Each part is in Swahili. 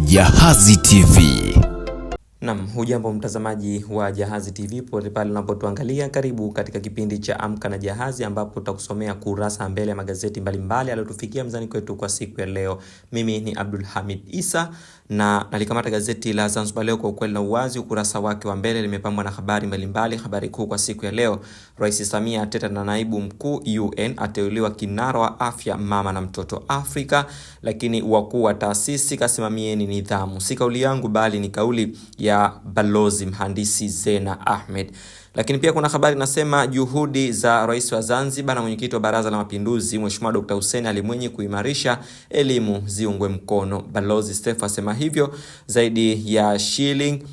Jahazi TV. Naam, hujambo mtazamaji wa Jahazi TV popote pale unapotuangalia, karibu katika kipindi cha Amka na Jahazi ambapo tutakusomea kurasa mbele ya magazeti mbalimbali yaliyotufikia mezani kwetu kwa siku ya leo. Mimi ni Abdul Hamid Isa na nalikamata gazeti la Zanzibar Leo kwa ukweli na uwazi. Ukurasa wake wa mbele limepambwa na habari mbalimbali. Habari kuu kwa siku ya leo, Rais Samia ateta na naibu mkuu UN ateuliwa kinara wa afya mama na mtoto Afrika. Lakini wakuu wa taasisi kasimamieni nidhamu, si kauli yangu bali ni kauli ya balozi mhandisi Zena Ahmed. Lakini pia kuna habari inasema juhudi za rais wa Zanzibar na mwenyekiti wa Baraza la Mapinduzi Mheshimiwa Dr. Hussein Ali Mwinyi kuimarisha elimu ziungwe mkono. Balozi Steph asema hivyo. Zaidi ya shilingi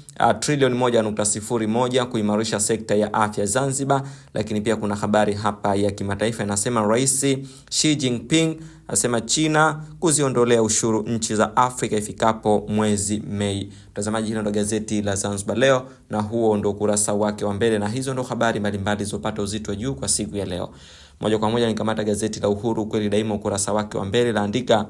trilioni 1.01 kuimarisha sekta ya afya Zanzibar. Lakini pia kuna habari hapa ya kimataifa inasema Rais Xi Jinping asema China kuziondolea ushuru nchi za Afrika ifikapo mwezi Mei. Mtazamaji, hilo ndo gazeti la Zanzibar Leo na huo ndo ukurasa wake wa mbele, na hizo ndo habari mbalimbali zilizopata uzito wa juu kwa siku ya leo. Moja kwa moja nikamata gazeti la Uhuru kweli daima, ukurasa wake wa mbele laandika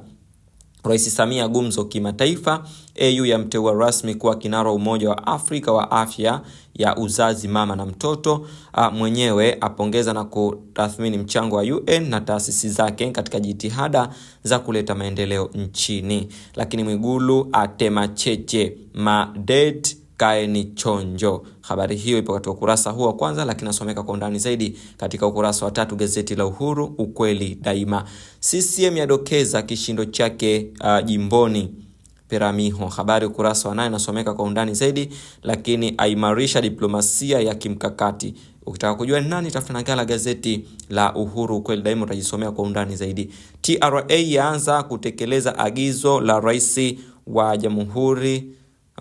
Rais Samia gumzo kimataifa, AU yamteua rasmi kuwa kinara Umoja wa Afrika wa afya ya uzazi mama na mtoto. Mwenyewe apongeza na kutathmini mchango wa UN na taasisi zake katika jitihada za kuleta maendeleo nchini. Lakini Mwigulu atema cheche madet kaeni chonjo. Habari hiyo ipo katika ukurasa huo wa kwanza, lakini nasomeka kwa undani zaidi katika ukurasa wa tatu gazeti la Uhuru, ukweli daima. CCM yadokeza kishindo chake jimboni Peramiho. Habari ukurasa wa 8 nasomeka kwa undani zaidi, lakini aimarisha diplomasia ya kimkakati. Ukitaka kujua ni nani, tafuta nakala gazeti la Uhuru ukweli daima, utajisomea kwa undani zaidi. TRA yaanza kutekeleza agizo la Rais wa Jamhuri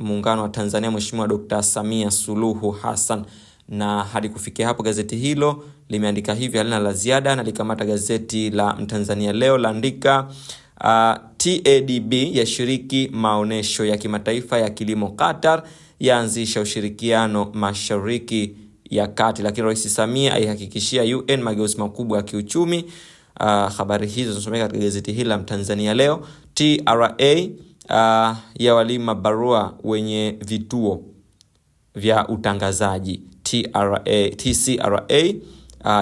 Muungano wa Tanzania Mheshimiwa Dr. Samia Suluhu Hassan. Na hadi kufikia hapo gazeti hilo limeandika hivyo, halina la ziada. Na likamata gazeti la Mtanzania Leo laandika TADB yashiriki maonesho ya kimataifa ya kilimo Qatar, yaanzisha ushirikiano Mashariki ya Kati. Lakini Rais Samia aihakikishia UN mageuzi makubwa ya kiuchumi. Habari hizo zinasomeka katika gazeti hili la Mtanzania Leo. TRA ya walima barua wenye vituo vya utangazaji TRA, TCRA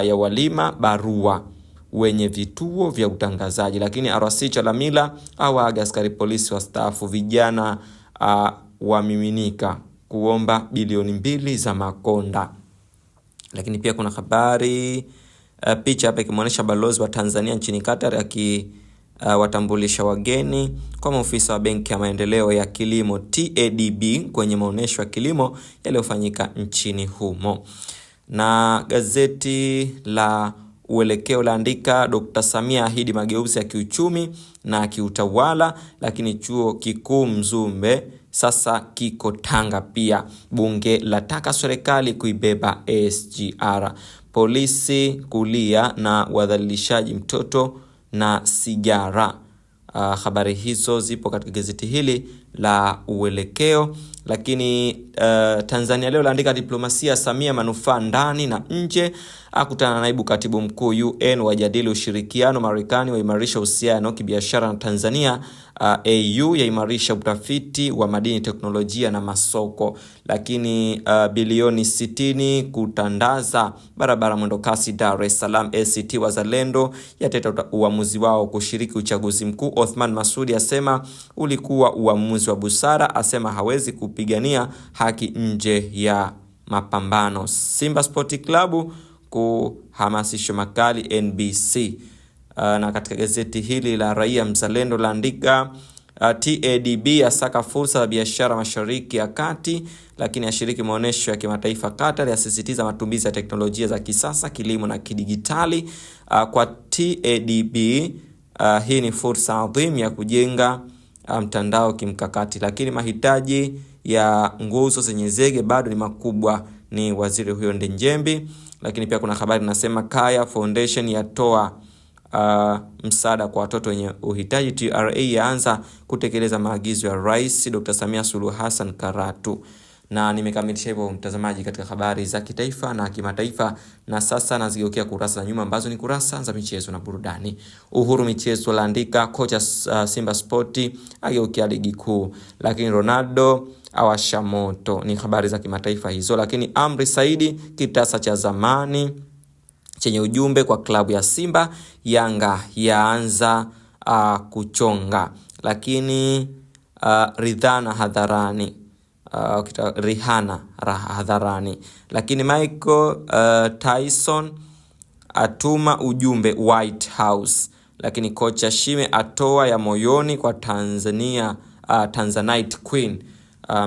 ya walima barua wenye vituo vya utangazaji. Lakini RC Chalamila awaaga askari polisi wastaafu, vijana wamiminika kuomba bilioni 2 za Makonda. Lakini pia kuna habari picha hapa ikimwonyesha balozi wa Tanzania nchini Qatar aki watambulisha wageni kwa maofisa wa Benki ya Maendeleo ya Kilimo TADB kwenye maonyesho ya kilimo yaliyofanyika nchini humo. Na gazeti la Uelekeo laandika Dr. Samia ahidi mageuzi ya kiuchumi na kiutawala, lakini chuo kikuu Mzumbe sasa kiko Tanga pia. Bunge lataka serikali kuibeba SGR. Polisi kulia na wadhalilishaji mtoto na sigara. Habari hizo zipo katika gazeti hili la Uelekeo. Lakini Tanzania Leo laandika diplomasia Samia manufaa ndani na nje, akutana na naibu katibu mkuu UN wajadili ushirikiano, Marekani waimarisha uhusiano kibiashara na Tanzania, AU yaimarisha utafiti wa madini, teknolojia na masoko. Lakini bilioni 60 kutandaza barabara mwendokasi Dar es Salaam. ACT Wazalendo yateta uamuzi wao kushiriki uchaguzi mkuu. Othman Masudi asema ulikuwa uamuzi wa busara, asema hawezi kupigania haki nje ya mapambano. Simba Sport Club kuhamasisha makali NBC. Na katika gazeti hili la Raia Mzalendo laandika TADB yasaka fursa za biashara Mashariki ya Kati, lakini ashiriki maonyesho ya kimataifa Qatar, yasisitiza matumizi ya teknolojia za kisasa kilimo na kidigitali. Kwa TADB hii ni fursa adhimu ya kujenga mtandao kimkakati, lakini mahitaji ya nguzo zenye zege bado ni makubwa, ni waziri huyo Ndejembi. Lakini pia kuna habari inasema Kaya Foundation yatoa msaada kwa watoto wenye uhitaji. TRA yaanza kutekeleza maagizo ya Rais Dr. Samia Suluhu Hassan Karatu. Na nimekamilisha hivyo mtazamaji, katika habari za kitaifa na kimataifa, na sasa nazigeukia kurasa za nyuma ambazo ni kurasa za michezo na burudani. Uhuru michezo laandika kocha Simba Sporti ageukia ligi kuu, lakini Ronaldo awasha moto. Ni habari za kimataifa hizo. Lakini Amri Saidi kitasa cha zamani chenye ujumbe kwa klabu ya Simba, Yanga yaanza kuchonga. Lakini Ridhana hadharani Rihanna hadharani. Lakini Michael Tyson atuma ujumbe White House. Lakini kocha Shime atoa ya moyoni kwa Tanzania, Tanzanite Queen.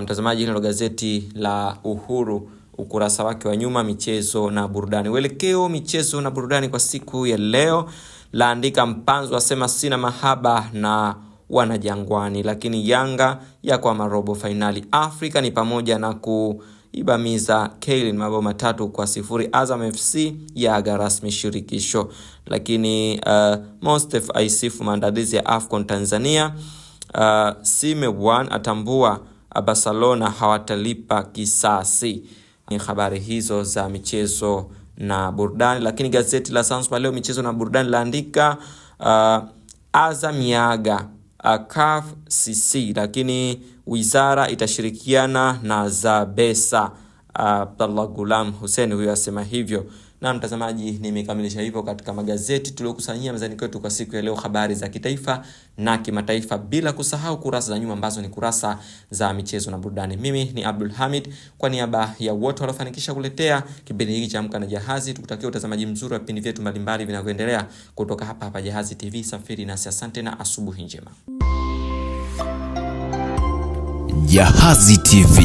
Mtazamaji, hilo gazeti la Uhuru ukurasa wake wa nyuma, michezo na burudani. Uelekeo michezo na burudani kwa siku ya leo laandika Mpanzu asema sina mahaba na wanajangwani, lakini Yanga ya kwa marobo fainali Afrika ni pamoja na kuibamiza Kailin mabao 3-0. Azam FC yaaga rasmi shirikisho. Lakini Mostef aisifu maandalizi ya AFCON Tanzania. Sime One atambua Barcelona hawatalipa kisasi. Ni habari hizo za michezo na burudani. Lakini gazeti la Zanzibar Leo michezo na burudani laandika Azam yaaga CAF CC, lakini wizara itashirikiana na Zabesa. Abdallah Gulam Hussein huyo asema hivyo. Na mtazamaji, nimekamilisha hivyo katika magazeti tuliokusanyia mezani kwetu kwa siku ya leo, habari za kitaifa na kimataifa, bila kusahau kurasa za nyuma ambazo ni kurasa za michezo na burudani. Mimi ni Abdul Hamid, kwa niaba ya wote waliofanikisha kuletea kipindi hiki cha Amka na Jahazi, tukutakia utazamaji mzuri wa vipindi vyetu mbalimbali vinavyoendelea kutoka hapa hapa Jahazi TV. Safiri nasi, asante na asubuhi njema. Jahazi TV.